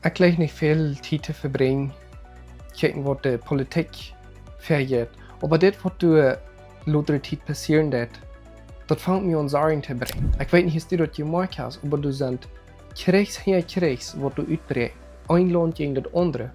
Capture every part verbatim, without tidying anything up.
Ekj jleich nich väl Tiet to vebrinjen, kjikjen waut de Politik vejeit. Oba dit waut doa lota Tiet passieren deit, daut fangt mie aun Sorjen to brinjen. Ekj weet nich aus du daut jemoakt hast, oba doa sent Kjrichs hinja Kjrichs waut doa utbräakjen. Een Launt jäajen daut aundre.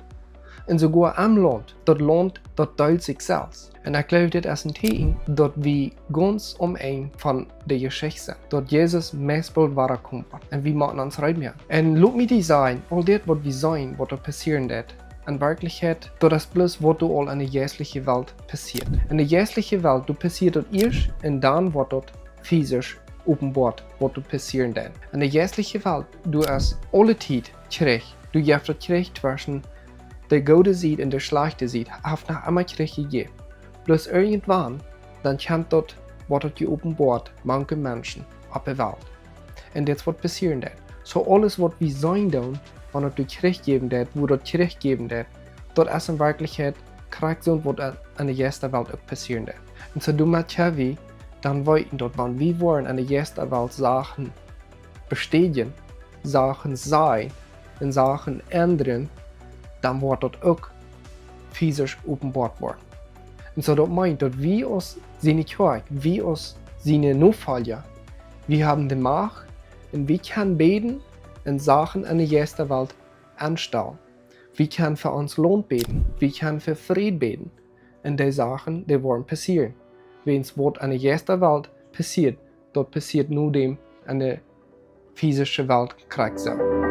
Un soogoa em Launt, daut Launt, daut deelt sikj selfst. Un ekj jleew dit es een Tieekjen daut wie gaunz aum Enj von de Jeschicht sent. Daut Jesus meist boolt wada komen woat. Un wie motten ons reed moaken. Un lot mie die sajen, aul dit waut wie seenen, waut doa passieren deit, en Werkjlichkjeit, daut es bloos waut doa aul en de jeistliche Welt passieet. En de jeistliche Welt, doa passieet daut ieescht un dan woat daut fisisch openboat waut doa passieren deit. En de jeistliche Welt, doa es aule Tiet Kjrich. Doa jeft daut Kjrich tweschen de goode Sied un de schlajchte Sied. Haft noch emma Kjrich jejäft. Bloos irjentwan, dan kjemt daut, woat daut jeopenboat mank de Menschen opp de Welt. Un dit es waut passieren deit. Soo aules waut wie seenen doonen, wan daut doa Kjrich jäwen deit, woo daut Kjrich jäwen deit, daut es en Werkjlichkjeit krakjt soo waut en, en de Jeistawelt uk passieren deit. Un soo doamet kjenn wie dan weeten daut wan wie woaren en de Jeistawelt Sachen bestädjen, Sachen sajen un Sachen endren, dan woat daut uk fisisch openboat woaren. Un soo daut meent daut wie aus siene Kjoakj, wie aus siene Nofolja, wie haben de Macht un wie kjennen bäden un Sachen en de Jeistawelt aunstalen. Wie kjennen fa ons Launt bäden, wie kjennen fa Fräd bäden. Un dee Sachen, dee woaren passieren. Wäajens waut en de Jeistawelt passieet, daut passieet no däm en de fisische Welt krakjt soo.